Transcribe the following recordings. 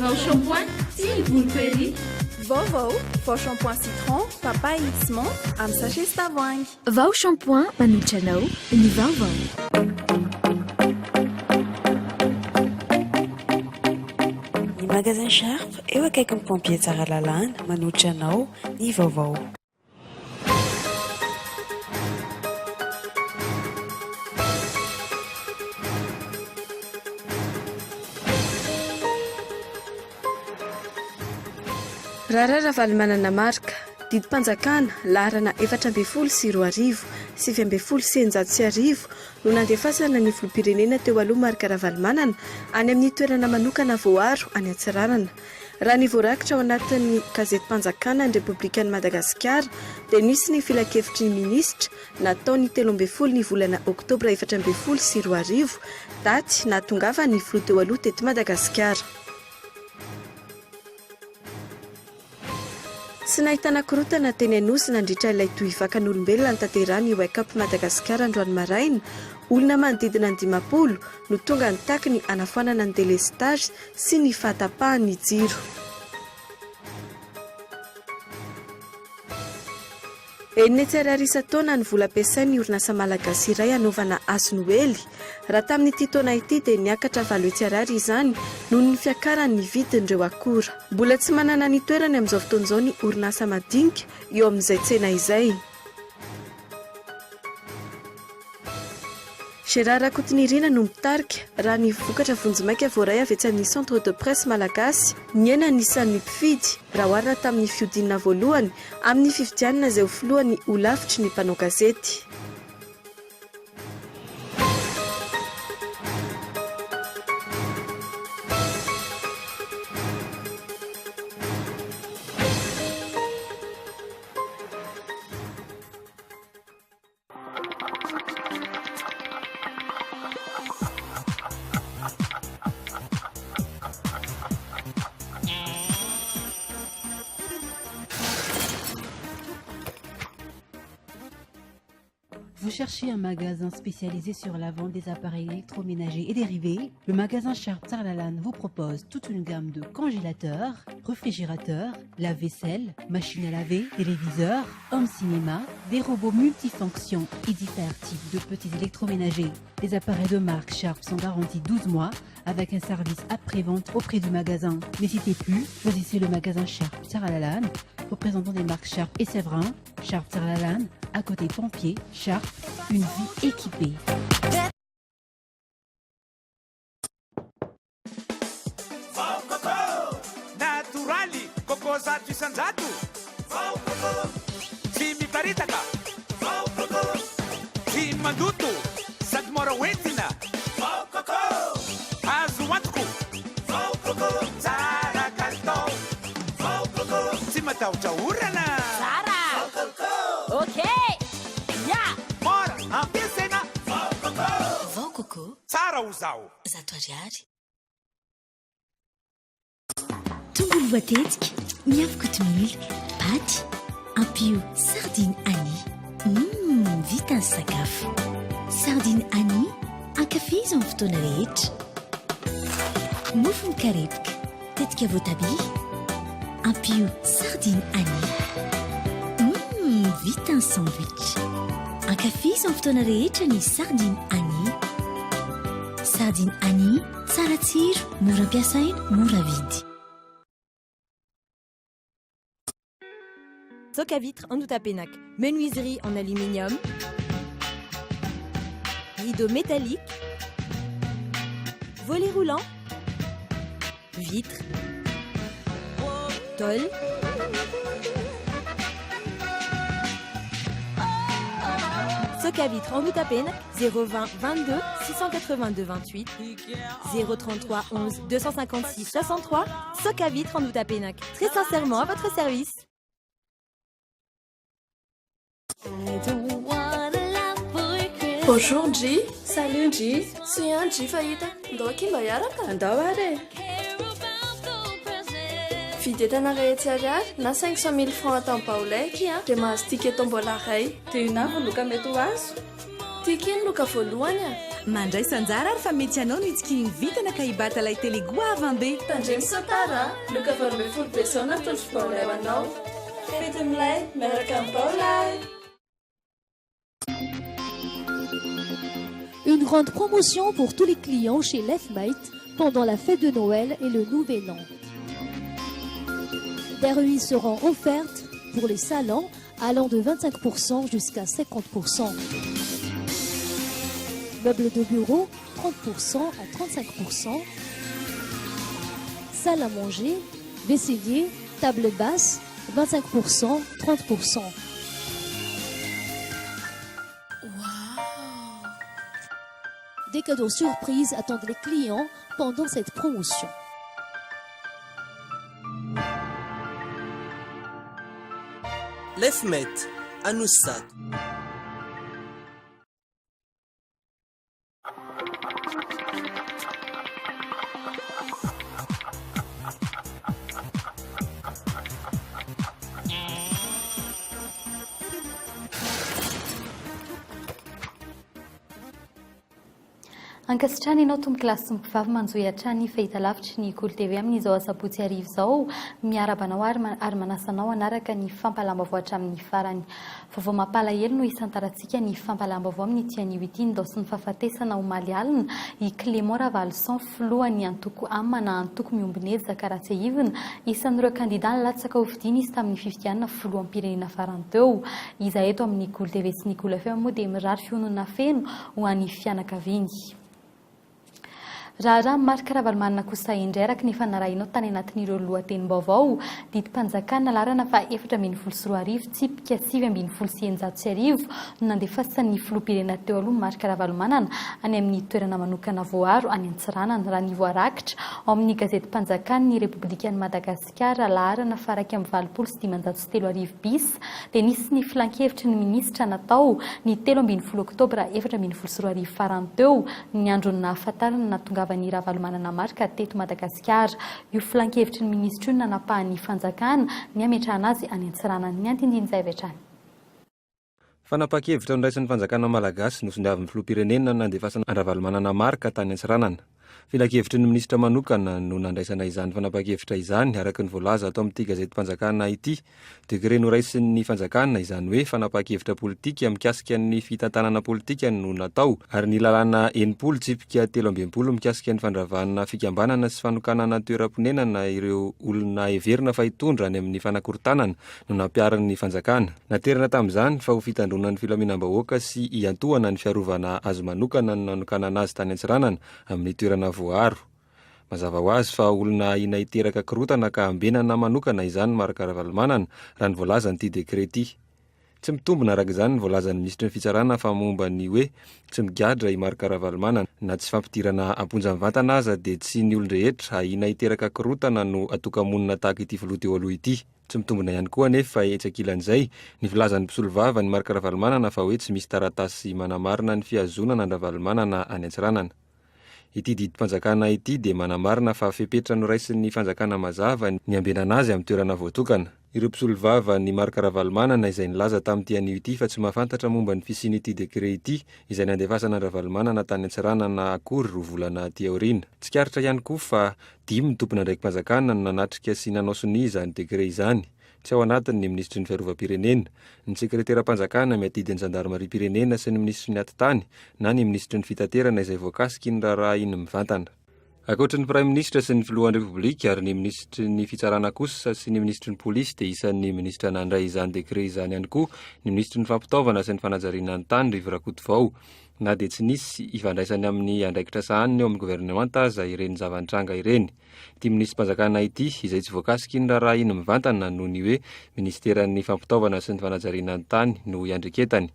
Vao shampoing tsy ny volo péri. Vaovao, vao shampoing citron, papaye sy menthe amin'ny sachet sy tavoahangy. Vao shampoing manolotra anao ny vaovao. Ny magasin Sharp eo akaikin'ny pompier Tsaralalàna manolotra anao ny vaovao. Raharaha Ravalomanana Marc, didim-panjakana, laharana 2014, 1619 no nandefasana ny filoham-pirenena teo aloha Marc Ravalomanana any amin'ny toerana manokana voaaro any Antsiranana. Raha ny voarakitra ao anatin'ny gazetim-panjakana ny Repoblikan'i Madagasikara dia nisy ny filankevitry ny minisitra natao ny 13 ny volana oktobra 2014, daty nahatongavan'ny filoha teo aloha teto Madagasikara. Tsy nahitana korontana teny Anosy nandritra ilay tohivakan'olombelona notanterahin'ny Wake Up Madagascar androany maraina. Olona manodidina ny 50 no tonga nitaky ny hanafoanana ny delestazy sy ny fahatapahan'ny jiro. Enina hetsy ariary isan-taona ny vola ampiasain'ny orinasa malagasy iray hanaovana hazo noely. Raha tamin'ity taona ity dia niakatra 800 ariary izany noho ny fiakaran'ny vidin'ireo akora. Mbola tsy manana ny toerany amin'izao fotoana izao ny orinasa madinika eo amin'izay tsena izay. Gérard Rakotonirina no mitarika, raha ny vokatra vonjimaika voaray avy etsy amin'ny Centre de Presse Malagasy. Nihena ny isan'ny mpifidy, raha oharina tamin'ny fihodinana voalohany, amin'ny fifidianana izay ho filohan'ny holafitry ny mpanao gazety. Vous cherchez un magasin spécialisé sur la vente des appareils électroménagers et dérivés? Le magasin Sharp Tsaralalàna vous propose toute une gamme de congélateurs, réfrigérateurs, lave-vaisselle, machines à laver, téléviseurs, home cinéma, des robots multifonctions et divers types de petits électroménagers. Les appareils de marque Sharp sont garantis 12 mois avec un service après-vente au prix du magasin. N'hésitez plus, choisissez le magasin Sharp Tsaralalàna, représentant des marques Sharp et Séverin. Sharp Tsaralalàna, à côté pompier, Sharp, une vie équipée. Vao coco! Natoraly, coco 100%. Vao coco! Tsy miparitaka. Vao coco! Tsy mandoto, sady mora hoentina. Vao coco! Azo antoko. Vao coco! Tsara kalitao. Vao coco! Tsy matahotra orana. Tsara! Vao coco! Ok! Ya! Mora ampiasaina. Vao coco! Vao coco! Tsara ho zaho. 100 ariary. Tongolo voatetika, miafy kotomila, paty, ampio sardine Annie. Mmm, vita ny sakafo. Sardine Annie, ankafizo amin'ny fotoana rehetra. Mofo mikarepoka, tetika voatabia, ampio sardine Annie. Mmm, vita ny sandwich. Ankafizo amin'ny fotoana rehetra ny sardine Annie. Sardine Annie, tsara tsiro, mora ampiasaina, mora vidy. Soc à vitre en Outapenac, menuiserie en aluminium, rideau métallique, volet roulant, vitre, tôle. Soc à vitre en Outapenac, 020 22 682 28, 033 11 256 63. Soc à vitre en Outapenac, très sincèrement à votre service. Bonjour Ndry. Salut Ndry. Soa ihany Ndry fa hita. Ndao akia mba hiaraka. Andao ary e. Vidy entana iray hetsy ariary na 500 mille francs atao baolay akia dia mahazo ticket tombola iray. Dia inona avy ny loka mety ho azo? Ticket ny loka voalohany a. Mandraisa anjara ary fa mety ianao no hitsikian'ny vintana ka hibata ilay télé goavam-be. Tandremo sao tara a! Loka 18 be izao natolotry Baolai ho anao. Fety milay miaraka amin'i Baolai! Une grande promotion pour tous les clients chez Lefmate pendant la fête de Noël et le Nouvel An. Des remises seront offertes pour les salons allant de 25% jusqu'à 50%. Meubles de bureau, 30% à 35%. Salle à manger, vaisselier, table basse, 25%, 30%. Des cadeaux surprises attendent les clients pendant cette promotion. Lefmet, Anosizato. Ankasitrahana ianao tompokolahy sy tompokovavy manjohy hatrany ny fahitalavitry ny Kolo TV amin'izao asabotsy hariva izao. Miarahaba anao ary ary manasa anao hanaraka ny fampahalam-baovao hatramin'ny farany. Vaovao mampalahelo no hisantarantsika ny fampahalam-baovao amin'ity anio ity nindaosin'ny fahafatesana omaly alina i Clément Ravaloson filohan'ny antoko ama na antoko miombon'ezaka raha tsiahivina. Isan'ireo kandida nilatsaka hofidiana izy tamin'ny fifidianana filoham-pirenena farany teo. Izahay eto amin'ny Kolo TV sy ny Kolo FM moa dia mirary fiononana feno ho an'ny fianakaviany. Raharaha Marc Ravalomanana kosa indray araka ny efa narahinao tany anatin'ireo lohatenim-baovao, didim-panjakana laharana faha 2014 tsipika 1619 no nandefasan'ny filoham-pirenena teo aloha Marc Ravalomanana any amin'ny toerana manokana voaaro any Antsiranana, raha ny voarakitra ao amin'ny gazetim-panjakan'ny Repoblikan'i Madagasikara. Madagasikara, laharana faha 3581 bis, dia nisy ny filankevitry ny minisitra natao ny 13 oktobra 2014 farany teo, ny andron'ny nahafantarana ny nahatongavan'i Ravalomanana Marc teto Madagasikara. Io filankevitry ny minisitra io no nanapahan'ny fanjakana ny hametrahana azy any Antsiranana. Ny andindinin'izay avy hatrany. Fanapahan-kevitra noraisin'ny fanjakana malagasy nosoniavin'ny filoham-pirenena nandefasana an-dRavalomanana Marc tany Antsiranana. Filankevitry ny minisitra manokana no nandraisana izany fanapahan-kevitra izany, araka ny voalaza ato amin'ity gazetim-panjakana ity. Décret noraisin'ny fanjakana, izany hoe fanapahan-kevitra politika mikasika ny fitantanana politika no natao, ary ny lalàna 60 tsipika 63 mikasika ny fandravana fikambanana sy fanokanana toeram-ponenana ireo olona heverina fa hitondra any amin'ny fanakorontanana no nampiharin'ny fanjakana. Naterina tamin'izany fa ho fitandroana ny filaminam-bahoaka sy hiantohana ny fiarovana azy manokana no nanokanana azy tany Antsiranana, amin'ny toerana voaaro. Mazava ho azy fa olona ahiana hiteraka korontana ka ambenana manokana izany Marc Ravalomanana, raha ny voalazan'ity décret ity. Tsy mitombina araka izany ny voalazan'ny minisitry ny Fitsarana fa momba ny hoe tsy migadra i Marc Ravalomanana. Na tsy fampidirana am-ponja mivantana aza dia tsy ny olon-drehetra ahiana hiteraka korontana no atoka-monina tahaka ity filoha teo aloha ity. Tsy mitombina ihany koa anefa etsy ankilan'izay ny filazan'ny mpisolovava an'i Marc Ravalomanana fa hoe tsy misy taratasy manamarina ny fihazonana an-dRavalomanana any Antsiranana. Ity didim-panjakana ity dia manamarina fa fepetra noraisin'ny fanjakana mazava ny hiambenana azy amin'ny toerana voatokana. Ireo mpisolovava an'i Marc Ravalomanana izay nilaza tamin'ity anio ity fa tsy mahafantatra momba ny fisian'ity décret ity izay nandefasana an-dRavalomanana tany Antsiranana akory roa volana aty aoriana. Tsikaritra ihany koa fa Dimy ny tompon'andraiki-panjakana no nanatrika sy nanao sonia izany décret izany. Tsy ao anatiny ny minisitry ny Fiarovam-pirenena, ny sekreteram-panjakana miadidy ny zandarimariam-pirenena sy ny minisitry ny Atitany na ny minisitry ny Fitaterana izay voakasiky iny raharaha iny mivantana. Ankoatry ny Praiminisitra sy ny Filohan'ny Repoblika ary ny minisitry ny Fitsarana kosa sy ny minisitry ny Polisy dia isan'ny minisitra nandray izany décret izany ihany koa ny minisitry ny Fampitaovana sy ny Fanajariana ny tany Rivo Rakotovao na dia tsy nisy ifandraisany amin'ny andraikitra sahaniny eo amin'ny governemanta aza ireny zava-nitranga ireny. Ity minisi-panjakana ity, izay tsy voakasiky iny raharaha iny mivantana noho ny hoe minisiteran'ny fampitaovana sy ny fanajariana ny tany no iandreketany.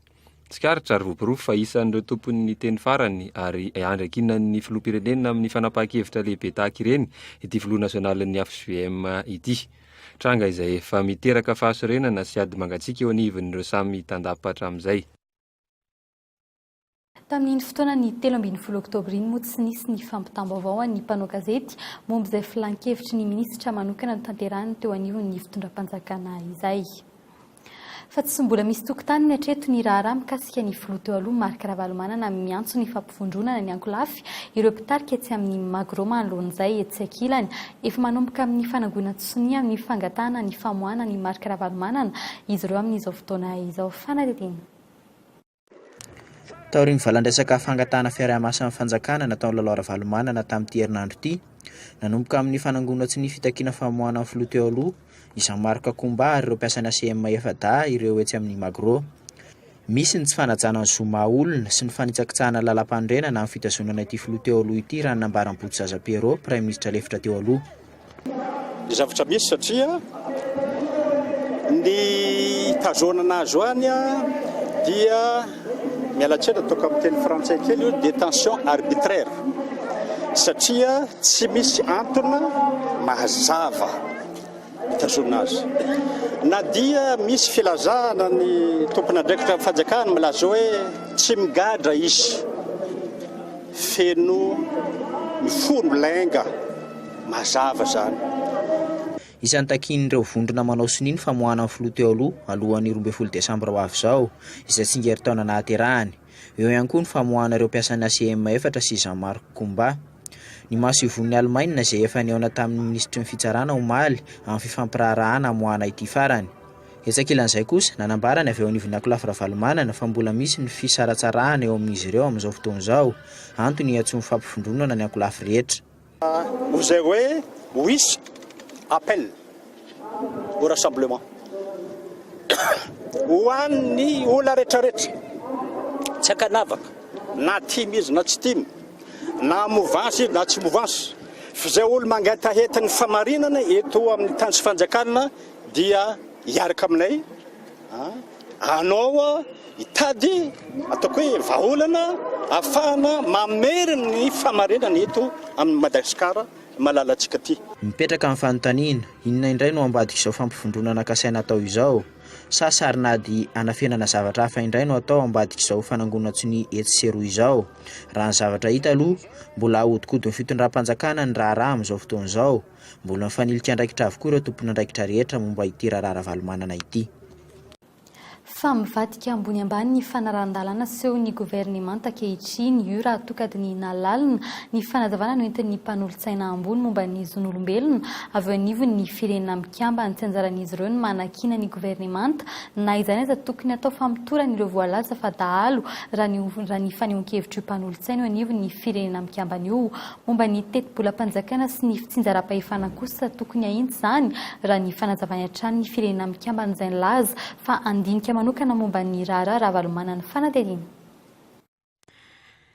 Tsikaritra ary voaporofo fa isan'ireo tompon'ny teny farany ary iandriakinan'ny filoham-pirenena amin'ny fanapahan-kevitra lehibe tahaka ireny ity filoha nasionalin'ny HVM ity. Tranga izay efa miteraka fahasorenana sy ady mangatsiaka eo anivon'ireo samy tandapa hatramin'izay. Tamin'iny fotoana ny 13 oktobra iny moa tsy nisy ny fampitam-baovao an'ny mpanao gazety momba izay filan-kevitry ny minisitra manokana notanterahiny teo anivon'ny fitondram-panjakana izay. Fa tsy mbola misy tokotaniny hatreto ny raharaha mikasika ny filoha teo aloha Marc Ravalomanana miantso ny fampivondronana ny ankolafy ireo mpitarika etsy amin'ny Magro manoloana izay etsy ankilany. Efa manomboka amin'ny fanangonan-tsonia amin'ny fangatahana ny famoahana an'i Marc Ravalomanana izy ireo amin'izao fotoana izao. Fanadihadiana. Taorian'ny valan-dresaka fangatahana fiaraha-miasa amin'ny fanjakana nataon'i Lalao Ravalomanana tamin'ity herinandro ity, nanomboka amin'ny fanangonan-tsonia fitakiana famoahana ny filoha teo aloha, i Jean Marc Koumba ary ireo mpiasan'ny ACM efa-dahy ireo etsy amin'ny Magro. Misy ny tsy fanajana ny zo maha olona sy ny fanitsakitsahana ny lalàmpanorenana amin'ny fitazonana ity filoha teo aloha ity raha ny nambaran'i Botozaza Pierrot, praiminisitra lefitra teo aloha. Ny zavatra misy satria ny hitazonana azy any dia miala tsiny ataoko amin'ny teny frantsay kely io détention arbitraire satria tsy misy antony mazava hitazonana azy na dia misy filazana ny tompon'andraikitra amin'ny fanjakana milaza hoe tsy migadra izy feno mifono lainga Mazava izany. Isan'ny takian'ireo vondrona manao sonia ny famoahana ny filoha teo aloha, alohan'ny 12 desambra ho avy izao, izay tsingerin-taona nahaterahany. Eo ihany koa ny famoahana ireo mpiasan'ny ACM efatra sy Jean Marc Koumba. Ny masoivohon'i Alemaina izay efa nihaona tamin'ny minisitry ny fitsarana omaly amin'ny fifampiraharahana hamoahana ity farany. Etsy ankilan'izay kosa, nanambara ny avy eo anivon'ny ankolafy Ravalomanana fa mbola misy ny fisaratsarahana eo amin'izy ireo amin'izao fotoana izao, antony iantsoany fampivondronana ny ankolafy rehetra. Ho izay hoe ho hisy appel au rassemblement ho an'ny olona rehetrarehetra tsy ankanavaka na tim izy na tsy tim na mouvance izy na tsy mouvance fa izay olo mangetaheta ny famarinana eto amin'ny tany sy fanjakana dia hiaraka aminay hanao hitady ataoko hoe vahaolana ahafahana mamerina ny famarinana eto amin'i Madagasikara malalantsika ity. Mipetraka ny fanontaniana, inona indray no ambadik'izao fampivondronana kasaina atao izao? Sa sarin'ady hanafenana zavatra hafa indray no atao ambadik'izao fanangonan-tsonia etsy sy eroa izao? Raha ny zavatra hita aloha, mbola ahodikodin'ny fitondram-panjakana ny raharaha amin'izao fotoana izao. Mbola mifanilika andraikitra avokoa ireo tompon'andraikitra rehetra momba ity raharaha Ravalomanana ity. Fa mivadika ambony ambany ny fanarahan-dalàna asehon'ny governemanta ankehitriny. Io raha toa ka dinihina lalina ny fanazavana noentin'ny mpanolotsaina ambony momba ny zon'olombelona avy eo anivon'ny Firenena Mikambana. Tsy anjaran'izy ireo ny manakiana ny governemanta na izany aza tokony hatao famotorana ireo voalaza fa dahalo raha ny raha ny fanehoan-kevitr'io mpanolotsaina eo anivon'ny Firenena Mikambana io. Momba ny tetibolam-panjakana sy ny fitsinjaram-pahefana kosa, tokony hahintsy izany, raha ny fanazavany hatrany ny Firenena Mikambana izay nilaza fa handinika manokana momba ny raharaha Ravalomanana fanadihadiana.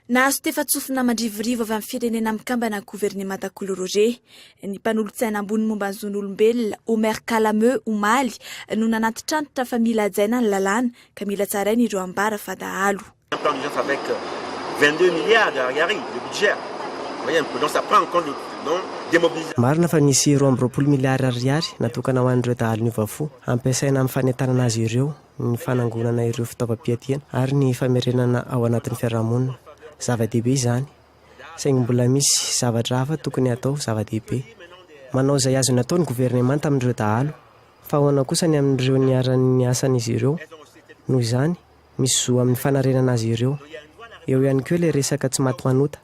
Nahazo tefa-tsofina mandrivorivo avy amin'ny Firenena Mikambana ny governemanta Kolo Roger. Ny mpanolotsaina ambony momba ny zon'olombelona, Omer Kalameu, omaly, no nanantitrantitra fa mila hajaina ny lalàna, ka mila tsaraina ireo ambara fa dahalo. Un plan d'urgence avec 22 milliards d'ariary de budget. Vous voyez un peu, donc ça prend en compte donc démobilisation. Marina fa nisy 22 miliara ariary natokana ho an'ireo dahalo niova fo, hampiasaina amin'ny fanentanana azy ireo, ny fanangonana ireo fitaovam-piadiana ary ny famerenana ao anatin'ny fiarahamonina. Zava-dehibe izany. Saingy mbola misy zavatra hafa tokony hatao zava-dehibe. Manao izay azony atao ny governemanta amin'ireo dahalo, fa ahoana kosa ny amin'ireo niharan'ny asan'izy ireo? Noho izany, Misy zo amin'ny fanarenana azy ireo. Eo ihany koa ilay resaka tsy maty manota.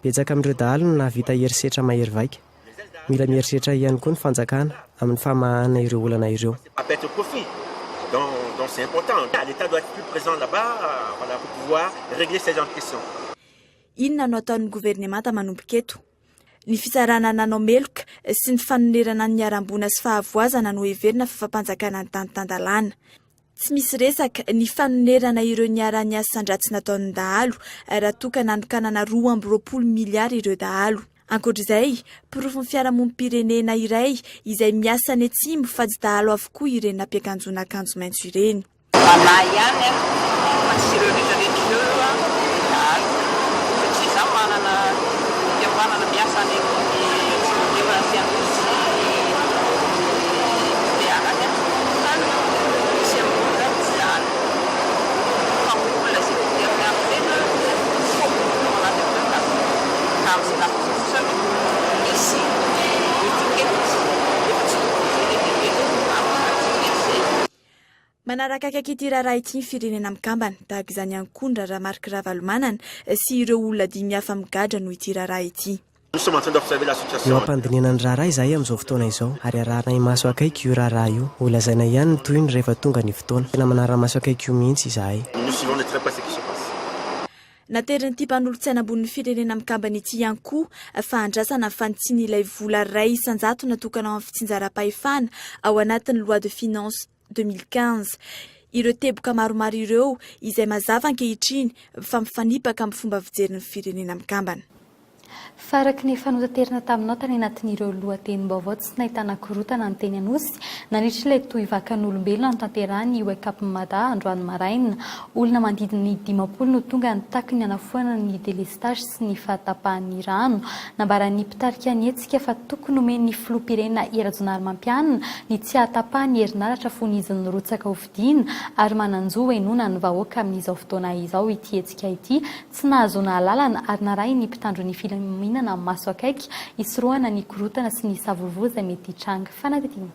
Betsaka amin'ireo dahalo no nahavita herisetra mahery vaika. Mila mieritreritra ihany koa ny fanjakana amin'ny famahana ireo olana ireo. Inona no ataon'ny governemanta manomboka eto? Ny fitsarana nanao meloka sy ny fanonerana ny niharam-boina sy fahavoazana no heverina fa fampanjakana ny tany tan-dalàna. Tsy misy resaka ny fanonerana ireo niharan'ny asan-dratsy nataon'ny dahalo raha toa ka nanokanana 22 miliara ireo dahalo. Ankoatra izay, porofon'ny fiarahamonim-pirenena iray izay miasa any atsimo fa tsy dahalo avokoa ireny nampiakanjoana akanjo maitso ireny. Manahy ihany aho fa tsy ireo rehetra rehetra ireo no dahalo satria izaho manana fikambanana miasa any amin'ny Atsimo Andrefana sy Anosy sy Toliara any fa misy amin'ireo izany tsy dahalo fa olona izay voatery miaro tena fo ao anatin'ireo ka ka amin'izay lafiny izay kosa aloha misy étiquette nefa tsy tokony ho étiquette amin'izany tsy mety izay. Manaraka akaiky ity raharaha ity ny Firenena Mikambana. Tahaka izany ihany koa ny raharaha Marc Ravalomanana sy ireo olona dimy hafa migadra noho ity raharaha ity. Eo am-pandinihana ny raharaha izahay amin'izao fotoana izao ary arahanay maso akaiky io raharaha io. Holazaina ihany ny tohiny rehefa tonga ny fotoana. Tena manara-maso akaiky io mihitsy izahay. Naterin'ity mpanolotsaina ambonin'ny Firenena Mikambana ity ihany koa fa andrasana ny fanitsiana ilay vola 1% natokana ho amin'ny fitsinjaram-pahefana ao anatin'ny Loi de finances 2015. Ireo teboka maromaro ireo izay mazava ankehitriny fa mifanipaka amin'ny fomba fijerin'ny Firenena Mikambana. Fa araka ny efa notaterina taminao tany anatin'ireo lohatenim-baovao tsy nahitana korontana ny teny Anosy nandritra ilay tohivakan'olombelona notanterahin'ny Wake Up Mada androany maraina. Olona manodidina ny 50 no tonga nitaky ny hanafoanana ny delestazy sy ny fahatapahan'ny rano. Nambaran'ny mpitarika ny hetsika fa tokony nomen'ny filoham-pirenena Hery Rajaonarimampianina ny tsy hahatapahan'ny herinaratra fony izy nirotsaka ho fidiana ary manan-jo henoina ny vahoaka amin'izao fotoana izao ity hetsika ity. Tsy nahazoana alalana ary narahin'ny mpitandro ny filaminana maso akaiky hisorohana ny korontana sy ny savorovoro izay mety hitranga. Fanadihadiana.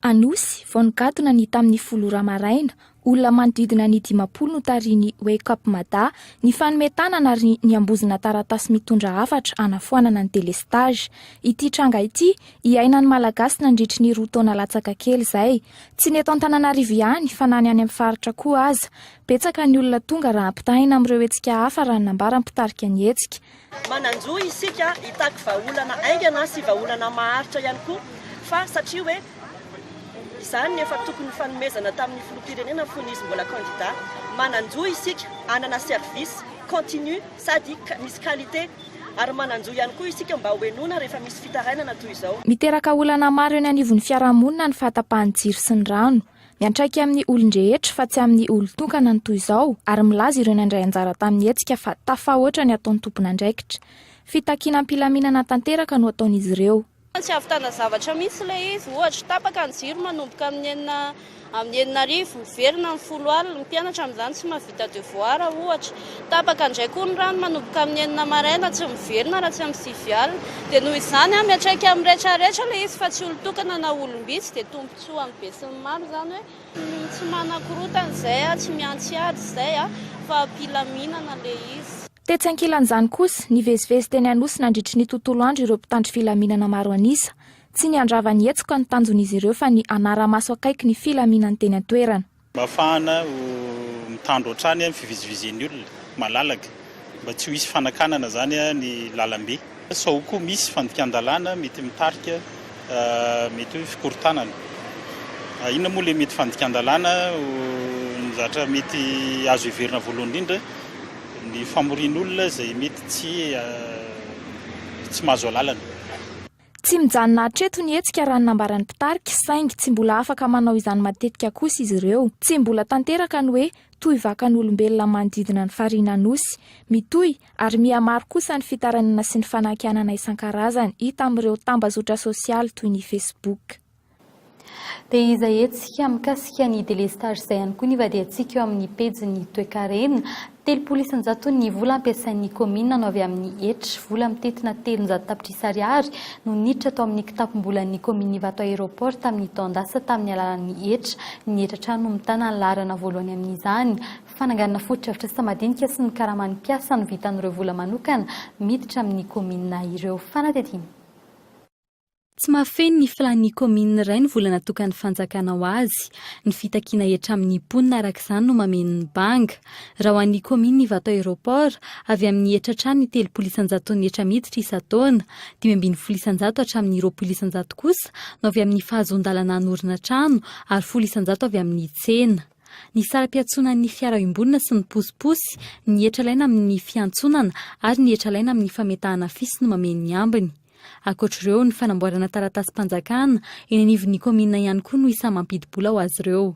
Anosy, vao nigadona ny tamin'ny folo ora maraina, olona manodidina ny 50 notarihin'ny Wake Up Mada nifanome tanana ary niambozona taratasy mitondra hafatra hanafoanana ny délestage. Ity tranga ity, iainan'ny Malagasy nandritry ny roa taona latsaka kely izay. Tsy ny eto Antananarivo ihany fa na ny any amin'ny faritra koa aza. Betsaka ny olona tonga raha ampitahaina amin'ireo hetsika hafa raha ny nambaran'ny mpitarika ny hetsika. Manan-jo isika hitaky vahaolana haingana sy vahaolana maharitra ihany koa fa satria hoe izany ny efa tokony nifanomezana tamin'ny filoham-pirenena fony izy mbola kandida. Manan-jo isika hanana service continu sady misy qualité ary manan-jo ihany koa isika mba hohenoina rehefa misy fitarainana toy izao. Miteraka olana maro eny anivon'ny fiarahamonina ny fahatapahan'ny jiro sy ny rano. Miantraika amin'ny olon-drehetra fa tsy amin'ny olon-tokana ny toy izao ary milaza ireo nandray anjara tamin'ny hetsika fa tafahoatra ny ataon'ny tompon'andraikitra. Fitakiana am-pilaminana tanteraka no ataon'izy ireo. Tsy ahavitana zavatra mihitsy ilay izy, ohatra, tapaka ny jiro manomboka amin'ny enina amin'ny 6000, miverina amin'ny folo alina, ny mpianatra amin'izany tsy mahavita devoir ohatra, tapaka indray koa ny rano manomboka amin'ny enina maraina tsy miverina raha tsy amin'ny sivy alina, dia noho izany miantraika amin'ny rehetrarehetra ilay izy fa tsy olon-tokana na olom-bitsy dia tombontsoa an'ny besinimaro izany hoe tsy manakorontana izay, tsy mihantsy ady izay fa am-pilaminana ilay izy. Tetsy ankilan'izany kosa, nivezivezy teny Anosy nandritry ny tontolo andro ireo mpitandro filaminana maro an'isa. Tsy ny handrava ny hetsika no tanjon'izy ireo fa ny hanara-maso akaiky ny filaminany teny an-toerana. Mba hahafahana ho mitandro hatrany ny fivezivezen'ny olona malalaka, mba tsy ho hisy fanakanana izany ny lalambe. Sao koa misy fandikan-dalàna mety mitarika mety hoe fikorontanana. Inona moa ilay mety fandikan-dalàna? Ny zavatra mety azo heverina voalohany indrindra, ny famorian'olona izay mety tsy tsy mahazo alalana. Tsy mijanona hatreto ny hetsika raha ny nambaran'ny mpitarika saingy tsy mbola afaka manao izany matetika kosa izy ireo. Tsy mbola tanteraka ny hoe tohivakan'olombelona manodidina ny farihin'Anosy. Mitohy ary mihamaro kosa ny fitarainana sy ny fanakianana isan-karazany hita amin'ireo tambazotra sosialy toy ny Facebook. Dia izay hetsika mikasika ny délestage izay ihany koa ny ivadiantsika eo amin'ny pejin'ny toekarena. 30 isan-jaton'ny vola ampiasain'ny kaominina no avy amin'ny hetra. Vola mitentina 300 tapitrisa ariary no niditra tao amin'ny kitapom-bolan'ny kaominina Ivato Aéroport tamin'ny taon-dasa tamin'ny alalan'ny hetra. Ny hetra hatrany no mitana ny laharana voalohany amin'izany. Fananganana fotodrafitrasa madinika sy ny karaman'ny mpiasa no vitan'ireo vola manokana miditra amin'ny kaominina ireo. Fanadihadiana. Tsy mahafeno ny filàn'ny kaominina iray ny vola natokan'ny fanjakana ho azy. Ny fitakiana hetra amin'ny mponina araka izany no mameno ny banga. Raha ho an'ny kaominina Ivato Aéroport, avy amin'ny hetra hatrany ny 30 isan-jaton'ny hetra miditra isan-taona. 15% hatramin'ny 20% kosa no avy amin'ny fahazoan-dalana hanorina trano ary 10% avy amin'ny tsena. Ny saram-piantsonan'ny fiara iombonana sy ny posiposy, ny hetra alaina amin'ny fiantsonana ary ny hetra alaina amin'ny fametahana afisy no mameno ny ambiny. Ankoatra ireo, ny fanamboarana taratasim-panjakana eny anivon'ny kaominina ihany koa no isan'ny mampidi-bola ho azy ireo.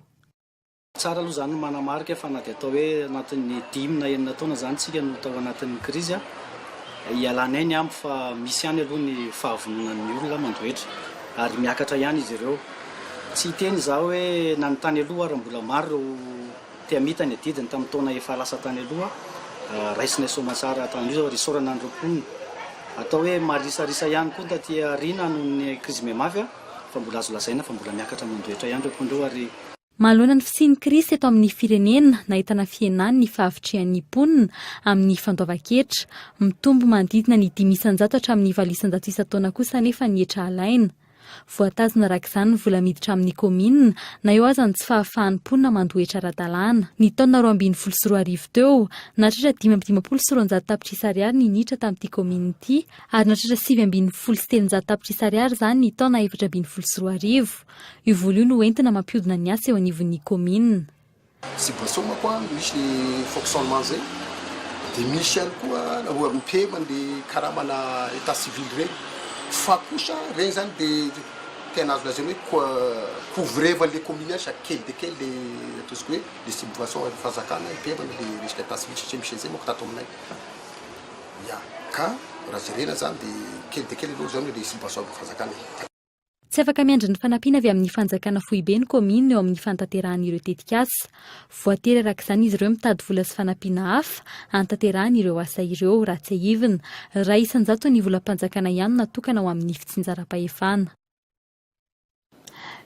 Tsara aloha izany ny manamarika fa na dia atao hoe anatin'ny dimy na enina taona izany isika no tao anatin'ny krizy, ialanay ny ambo fa misy ihany aloha ny fahavononan'ny olona mandoa hetra ary miakatra ihany izy ireo. Tsy hiteny izaho hoe na ny tany aloha ary mbola maro ireo te hamita ny adidiny tamin'ny taona efa lasa tany aloha, raisinay soamantsara tany aloha ary isaorana an'ireo mponina. Atao hoe marisarisa ihany koa taty aoriana noho ny krizy mihamafy fa mbola azo lazaina fa mbola miakatra mandoa hetra ihany ireo mponina ireo ary. Manoloana ny fisian'ny krizy eto amin'ny firenena, nahitana fihenany ny fahavitrihan'ny mponina amin'ny fandoavan-ketra. Mitombo manodidina ny 5% hatramin'ny 8% isan-taona kosa anefa ny hetra alaina. Voatazona araka izany ny vola miditra amin'ny kaominina na eo aza ny tsy fahafahan'ny mponina mandoa hetra ara-dalàna. Ny taona 2012 teo, nahatratra 255 tapitrisa ariary ny niditra tamin'ity kaominina ity ary nahatratra 319 tapitrisa ariary izany ny taona 2014. Io vola io no entina mampihodina ny asa eo anivon'ny kaominina. Subvention manko an, misy le fonctionnement zay, de misy ihany koa raha ohatra mi-paiement le karamana etat civil reny, fa kosa reny zany de tena azo lazaina hoe couvrer-va le commune ihany sady kely dia kely le ataontsika hoe le subvention avy fanjakana hi-paiement le resaka etat civil satria misy an'izay manko tato aminay, ya ka raha jerena zany de kely dia kely aloha zany le subvention avy fanjakana e. Tsy afaka miandry ny fanampiana avy amin'ny fanjakana foibe ny kaominina eo amin'ny fanatanterahana ireo tetikasa. Voatery araka izany izy ireo mitady vola sy fanampiana hafa hanatanterahana ireo asa ireo, raha tsiahivina. 1% ny volam-panjakana ihany no natokana ho amin'ny fitsinjaram-pahefana.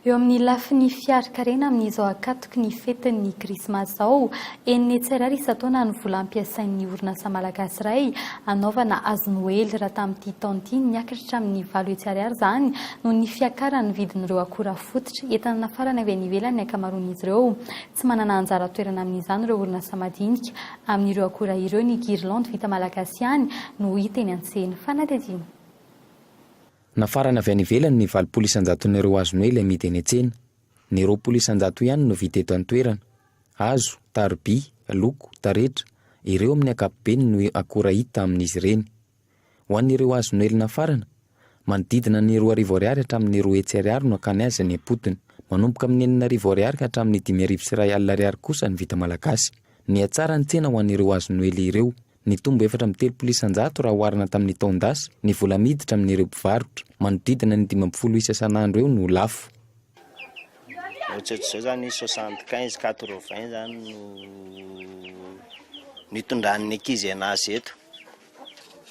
Eo amin'ny lafiny fiarikarena amin'izao ankatoky ny fetin'ny krismasy izao, 600 ariary isan-taona ny vola ampiasain'ny orinasa malagasy iray hanaovana hazo noely. Raha tamin'ity taona ity, niakatra hatramin'ny 800 ariary izany noho ny fiakaran'ny vidin'ireo akora fototra. Entana nafarana avy any ivelany ny ankamaroan'izy ireo. Tsy manana anjara toerana amin'izany ireo orinasa madinika. Amin'ireo akora ireo, ny guirlande vita malagasy ihany no hita eny an-tsena. Fanadihadiana. Nafarana avy any ivelany ny 80 isan-jaton'ireo hazo noely amidy eny an-tsena. Ny 20 isan-jato ihany no vita eto an-toerana. Hazo, taroby, loko, taretra, ireo amin'ny ankapobeny no akora hita amin'izy ireny. Ho an'ireo hazo noely nafarana, manodidina ny 2000 ariary hatramin'ny 200 ariary no akany azy any am-potony. Manomboka amin'ny 6000 ariary ka hatramin'ny 5150 ariary kosa ny vita malagasy. Nihatsara ny tsena ho an'ireo hazo noely ireo. Nitombo 34% raha oharina tamin'ny taon-dasa ny vola miditra amin'ireo mpivarotra. Manodidina ny 50 isa isan'andro eo no lafo. Ohatrohatr'izao zany 75, 80 zany no nitondran'ny ankizy anazy eto.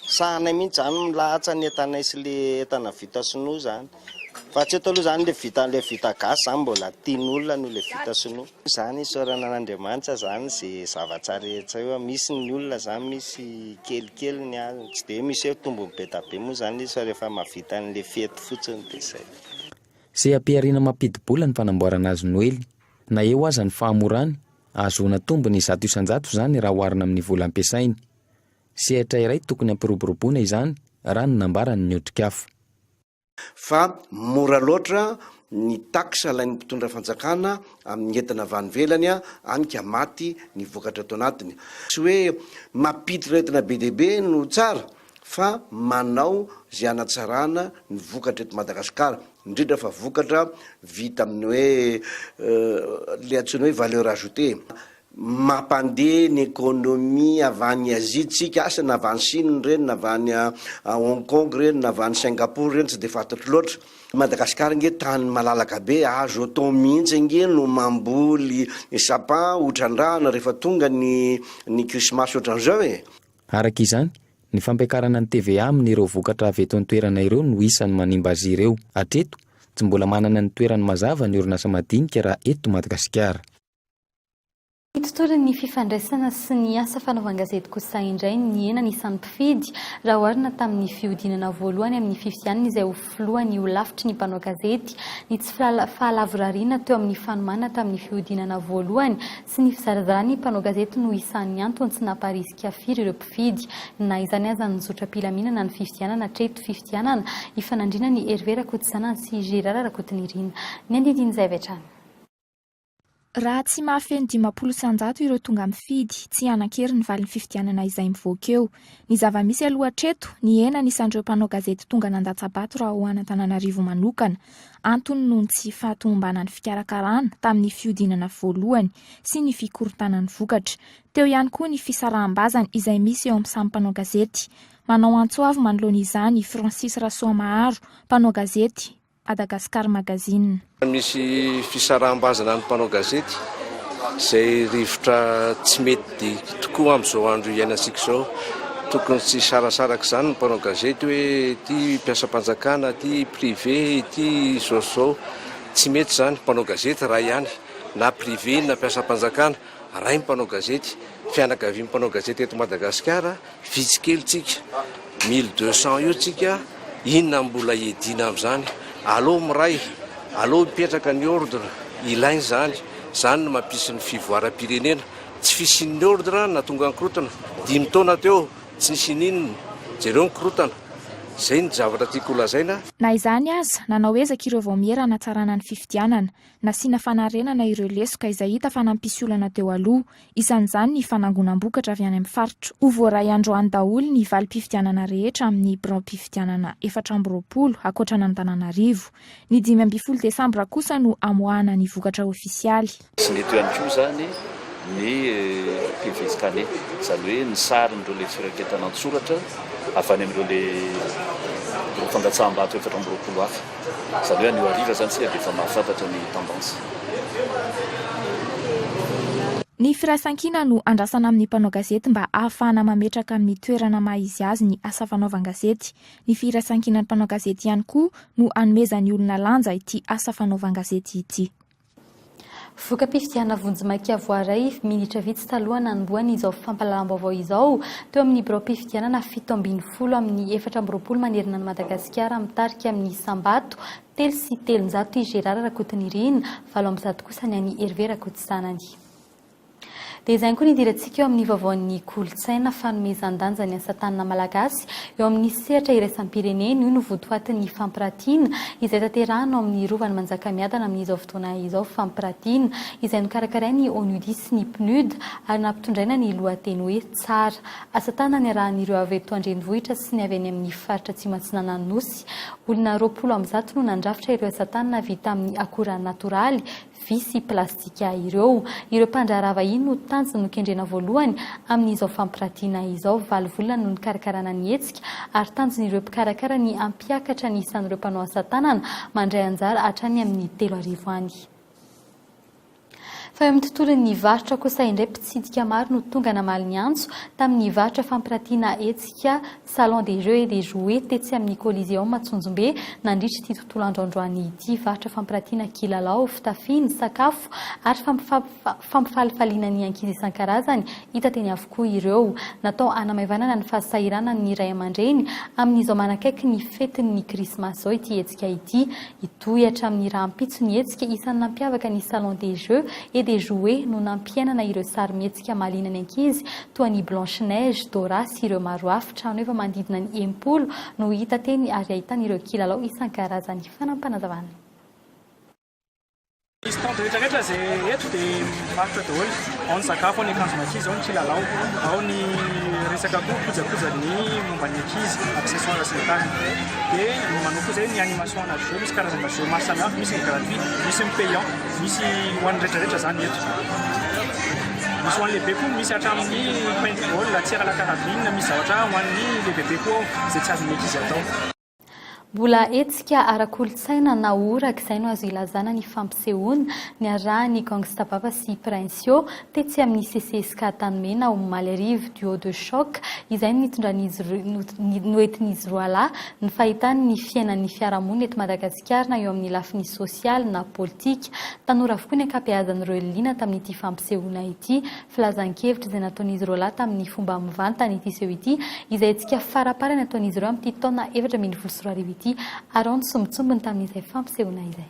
Sahanay mihitsy zany milahatsa ny entanay sy le entana vita sinoa zany. Fa hatreto aloha zany le vita le vita gasy zany mbola tian'olona noho le vita sinoa. Zany isaorana an'Andriamanitra zany ze zavatra rehetra eo, misy ny olona zany misy kelikely ny azony, tsy de misy hoe tombony be da be moa zany izy fa rehefa mahavita an'le fety fotsiny de zay. Seha-pihariana mampidi-bola ny fanamboarana hazo Noely. Na eo aza ny fahamorany, ahazoana tombony 100% izany raha oharina amin'ny vola ampiasainy. Sehatra iray tokony hampiroboroboana izany raha ny nambaran'ny Otrikafo. Fa mora loatra ny taxe alain'ny mpitondra fanjakana amin'ny entana avy any ivelany any ka maty ny vokatra ato anatiny. Tsy hoe mampiditra entana be dia be no tsara fa manao izay hanatsarana ny vokatra eto Madagasikara, indrindra fa vokatra vita amin'ny hoe le antsoina hoe valeur ajoutée. Mampandeha ny économie avy any Asie tsika, asa na avy any Chine ireny na avy any Hong Kong ireny na avy any Singapour ireny tsy dia fantatro loatra. Madagascar ange tany malalaka be, azo atao mihitsy ange no mamboly sapin ho trandrahana rehefa tonga ny ny krismasy ohatran'izao e. Araka izany, ny fampiakarana ny TVA amin'ireo vokatra avy eto an-toerana ireo no isan'ny manimba azy ireo. Hatreto, tsy mbola manana ny toerany mazava ny orinasa madinika raha eto Madagasikara. Ny tontolon'ny fifandraisana sy ny asa fanaovan-gazety kosa indray nihena ny isan'ny mpifidy raha oharina tamin'ny fihodinana voalohany amin'ny fifidianana izay ho filohan'ny holafitry ny mpanao gazety. Ny tsy fahalavorariana teo amin'ny fanomanana tamin'ny fihodinana voalohany sy ny fizarazaran'ny mpanao gazety no isan'ny antony tsy namparisika firy ireo mpifidy. Na izany aza nizotra am-pilaminana ny fifidianana hatreto, fifidianana ifanandrinan'i Hervé Rakotozanany sy Gérard Rakotonirina. Ny andindinin'izay avy hatrany. Raha tsy mahafeno 50% ireo tonga mifidy, tsy hanan-kery ny valin'ny fifidianana izay mivoaka eo. Ny zava-misy aloha hatreto, nihena ny isan'ireo mpanao gazety tonga nandatsa-bato raha ho an'Antananarivo manokana. Antony noho ny tsy fahatomombanan'ny fikarakarana tamin'ny fihodinana voalohany sy ny fikorontanan'ny vokatra. Teo ihany koa ny fisaraham-bazana izay misy eo amin'ny samy mpanao gazety. Manao antso avo manoloana izany i Francis Rasoamaharo, mpanao gazety, Madagascar Magazine. Misy fisaraham-bazana ny mpanao gazety izay rivotra tsy mety tokoa amin'izao andro iainantsika izao. Tokony tsy hisarasaraka izany ny mpanao gazety hoe ity mpiasam-panjakana, ity privé, ity izao sy izao. Tsy mety izany, mpanao gazety iray ihany. na privé na mpiasam-panjakana, ray ny mpanao gazety, fianakavian'ny mpanao gazety eto Madagasikara, vitsy kely tsika, 1200 eo tsika, inona no mbola hiadiana amin'izany? Aleo miray, aleo mipetraka ny ordre, ilaina izany, izany no mampisy ny fivoaram-pirenena, tsy fisian'ny ordre no nahatonga ny korontana, dimy taona teo tsy nisy ininona, jereo ny korontana, izay no zavatra tiako holazaina. Na izany aza, nanao ezaka ireo vaomiera hanatsarana ny fifidianana. Nasiana fanarenana ireo lesoka izay hita fa nampisy olana teo aloha. Isan'izany ny fanangonam-bokatra avy any amin'ny faritra. Ho voaray androany daholo ny valim-pifidianana rehetra amin'ny biraom-pifidianana 24, ankoatra an'Antananarivo. Ny 15 desambra kosa no hamoahana ny vokatra ofisialy. Tsy nety eo ihany koa izany ny PV scanné, izany hoe ny sarin'ireo ilay firaketana an-tsoratra avy any amin'ireo ilay birao fandatsaham-bato 24 hafa. Izany hoe anio hariva izany isika dia efa mahafantatra ny tendance. Ny firaisankina no andrasana amin'ny mpanao gazety mba hahafahana mametraka amin'ny toerana maha izy azy ny asa fanaovan-gazety. Ny firaisankinan'ny mpanao gazety ihany koa no hanomezan'ny olona lanja ity asa fanaovan-gazety ity. Voka-pifidianana vonjimaika voaray minitra vitsy taloha nanombohany izao fampahalalam-baovao izao teo amin'ny biraom-pifidianana 17 amin'ny 24 manerana an'i Madagasikara mitarika amin'ny isam-bato 303 i Gérard Rakotonirina, 108 kosa ny an'i Hervé Rakotosanany. Dia izay ihany koa ny hidirantsika eo amin'ny vaovaon'ny kolontsaina, fanomezan-danja ny asa tanana malagasy eo amin'ny sehatra iraisam-pirenena. Io no votoatin'ny fampiratiana izay tanterahina ao amin'ny Rovan'i Manjakamiadana amin'izao fotoana izao. Fampiratiana izay nokarakarain'ny ONUDI sy ny PNUD ary nampitondraina ny lohateny hoe Tsara. Asa tanana niarahan'ireo avy eto an-drenivohitra sy ny avy any amin'ny faritra atsimo atsinanan'ny Nosy. Olona 120 no nandrafitra ireo asa tanana vita amin'ny akora natoraly, vy sy plastika ireo. Ireo mpandraharaha vahiny no tanjona nokendrena voalohany amin'izao fampiratiana izao. Valo volana no nikarakarana ny hetsika ary tanjon'ireo mpikarakara ny hampiakatra ny isan'ireo mpanao asa tanana mandray anjara hatrany amin'ny 3000 any. Fa eo amin'ny tontolon'ny varotra kosa indray mpitsidika maro no tonga namaly ny antso tamin'ny varotra fampiratiana hetsika Salon des jeux et des jouets tetsy amin'ny Coliseum Antsonjombe nandritra ity tontolo andro androany ity. Varotra fampiratiana kilalao, fitafiana, sakafo ary fampifalifaliana ny ankizy isan-karazany hita teny avokoa ireo. Natao hanamaivanana ny fahasahiranan'ny ray aman-dreny amin'izao manakaiky ny fetin'ny krismasy izao ity hetsika ity. Hitohy hatramin'ny rahampitso ny hetsika. Isan'ny nampiavaka ny Salon des jeux et des jouets no nampiainana ireo sarimihetsika mahaliana ny ankizy toa an'i Blanche Neige, Dora sy ireo maro hafa. Trano efa manodidina ny 60 no hita teny ary ahitana ireo kilalao isan-karazany. Fanampinazavana. Ny stand rehetra rehetra izay eto dia mivarotra daholo. Ao ny sakafo, ao ny akanjon'ankizy, ao ny kilalao, ao ny resaka koa kojakoja ny momba ny ankizy, accessoires sy ny tariny. Dia manao koa izay ny animation ana jeux, misy karazana jeux maro samihafa, misy ny gratuit, misy ny payant, misy ho an'ny rehetra rehetra izany eto. Misy ho an'ny lehibe koa, misy hatramin'ny paintball, tir à la carabine, misy zavatra ho an'ny lehibebe koa ao izay tsy azon'ny ankizy atao. Mbola hetsika ara-kolontsaina na oraka izay no azo ilazana ny fampisehoana niarahan'ny Gangsta Baba sy Princio tetsy amin'ny CCSK Antanimena omaly hariva. Duo de choc izay no nitondran'izy noentin'izy roalahy ny fahitany ny fiainan'ny fiarahamonina eto Madagasikara na eo amin'ny lafiny sosialy na politika. Tanora avokoa ny ankabeazan'ireo liana tamin'ity fampisehoana ity. Filazan-kevitra izay nataon'izy roalahy tamin'ny fomba mivantana ity seho ity, izay hetsika faraparany ataon'izy ireo amin'ity taona 2014 ity. Araho ny sombintsombiny tamin'izay fampisehoana izay.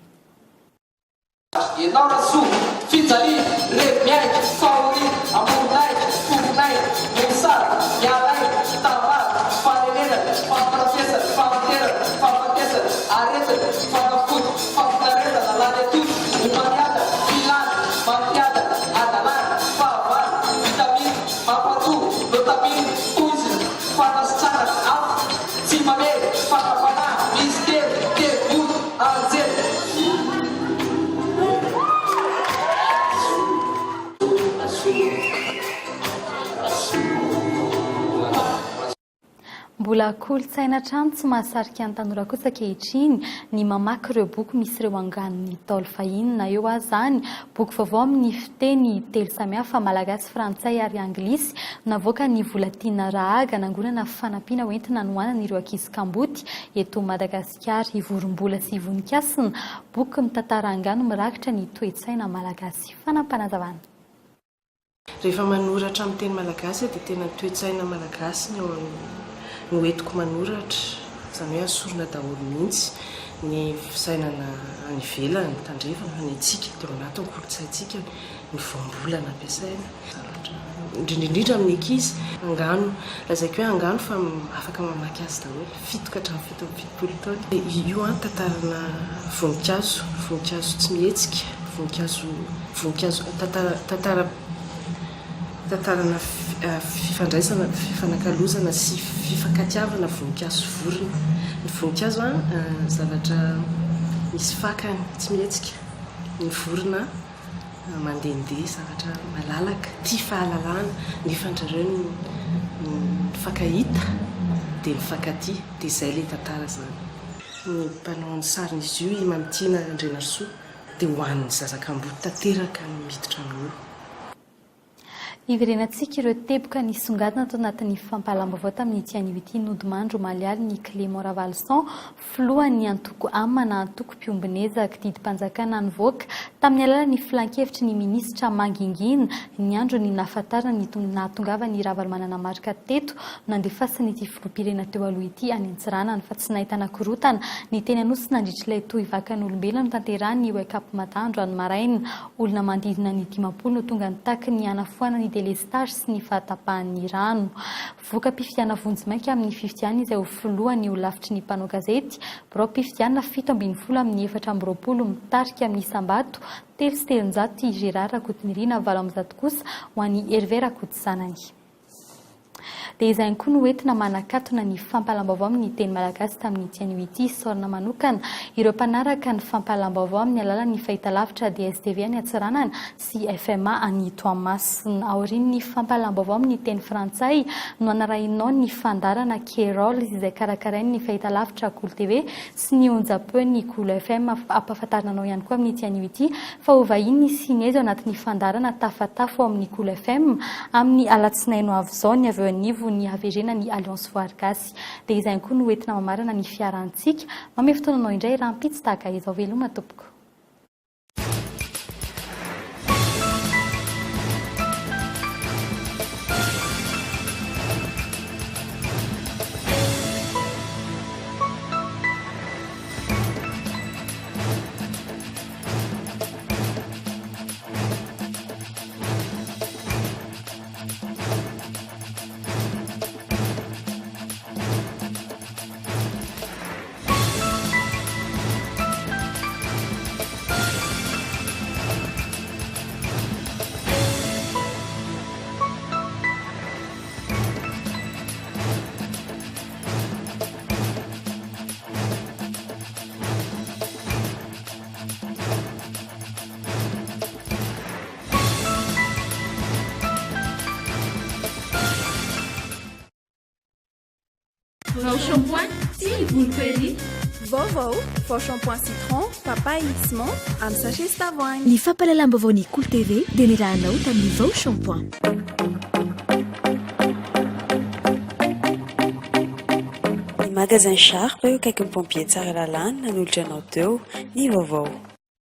Ianao Rasoa, fijaliana, revy miainga, fahoriana, amoron'aina, fofon'aina, mosary, miala aina, tavara, fanenenana, fampirafesana, fahanterana, fahafatesana, aretina, fanafody, Fampitaretana, lany atody, homamiadana, filana, mampiadana, hadalana, fahavalo, vitamine, mampatory, notamine, poizina, fanasitranana, afo, tsy mamely, fakam-panahy, mistery, tery-vody, anjely. Mbola. Mbola kolontsaina hatrany tsy mahasarika ny tanora kosa ankehitriny ny mamaky ireo boky misy ireo anganon'ny Ntaolo fahiny na eo aza izany. Boky vaovao amin'ny fiteny telo samihafa, malagasy, frantsay ary anglisy, no navoakan'ny Volatiana Rahaga nangonana fanampiana hoentina hanohanana ireo ankizy kamboty eto Madagasikara. I Vorombola sy Voninkasina, boky mitantara angano mirakitra ny toe-tsaina malagasy. Fanampinazavana. Rehefa manoratra amin'ny teny malagasy aho dia tena ny toe-tsaina malagasy ny ao no entiko manoratra, izany hoe asorina daholo mihitsy ny fisainana any ivelany, tandrefana, fa ny antsika dia ao anatin'ny kolontsaintsika ny voambolana ampiasaina. Zavatra indrindra indrindra amin'ny ankizy, angano, lazaiko hoe angano fa afaka mamaky azy daholo, fito ka hatramin'ny 77 taona. Io an tantarana voninkazo, voninkazo tsy mihetsika, voninkazo, voninkazo, tantara, tantara, tantarana fifandraisana, fifanakalozana sy fifankatiavana voninkazo sy vorona. Ny voninkazo an zavatra misy fakany, tsy mihetsika. Ny vorona mandehandeha, zavatra malalaka, tia fahalalana, nefa ndry zareo mifankahita dia mifankatia, dia izay ilay tantara izany. Ny mpanao ny sarin'izy io, i Mamitiana Andrianarisoa, dia ho an'ny zaza kamboty tanteraka no miditra amin'io. Hiverenantsika ireo teboka nisongadina tao anatin'ny fampahalam-baovao tamin'ity anio ity. Nodimandry omaly alina i Clément Ravaloson, filohan'ny antoko ama na antoko mpiombon'ezaka, didim-panjakana nivoaka tamin'ny alalan'ny filankevitry ny minisitra mangingina ny andron'ny nahafantarana ny nahatongavan'i Ravalomanana Marc teto nandefasan'ity filoham-pirenena teo aloha ity any Antsiranana fa tsy nahitana korontana ny teny Anosy nandritra ilay tohivakan'olombelona notanterahin'ny Wake Up Mada androany maraina. Olona manodidina ny 50 no tonga nitaky ny hanafoanana ny delestazy sy ny fahatapahan'ny rano. Voka-pifidianana vonjimaika amin'ny fifidianana izay ho filohan'ny holafitry ny mpanao gazety, biraom-pifidianana 17 amin'ny 24 mitarika amin'ny isam-bato 303 i Gérard Rakotonirina, 108 kosa ho an'i Hervé Rakotozanany. Dia izay ihany koa no entina manakatona ny fampahalam-baovao amin'ny teny malagasy tamin'ity anio ity. Isaorana manokana ireo mpanaraka ny fampahalam-baovao amin'ny alalan'ny fahitalavitra DSTV any Antsiranana sy FMA any Toamasina. Aorian'ny fampahalam-baovao amin'ny teny frantsay no hanarahinao ny fandaharana Carols izay karakarain'ny fahitalavitra Kolo TV sy ny onjam-peon'ny Kolo FM. Ampahafantarina anao ihany koa amin'ity anio ity fa ho vahiny ny Sinezy ao anatin'ny fandaharana Tafatafo ao amin'ny Kolo FM amin'ny alatsinainy ho avy izao ny avy eo anivon'ny haverenan'ny Alliance Voary Gasy. Dia izay ihany koa no entina mamarana ny fiarahantsika. Mamehy fotoana anao indray rahampitso tahaka izao. Veloma tompoko. Vao shampoing sy ny voloko ery. Vaovao, vao shampoing citron, papaye sy menthe amin'ny sachet sy tavoahangy. Ny fampahalalam-baovaon'ny Kolo TV dia nirahanao tamin'ny vao shampoing. Ny magasin Sharp eo akaikin'ny pompier Tsaralalàna nanolotra anao teo ny vaovao.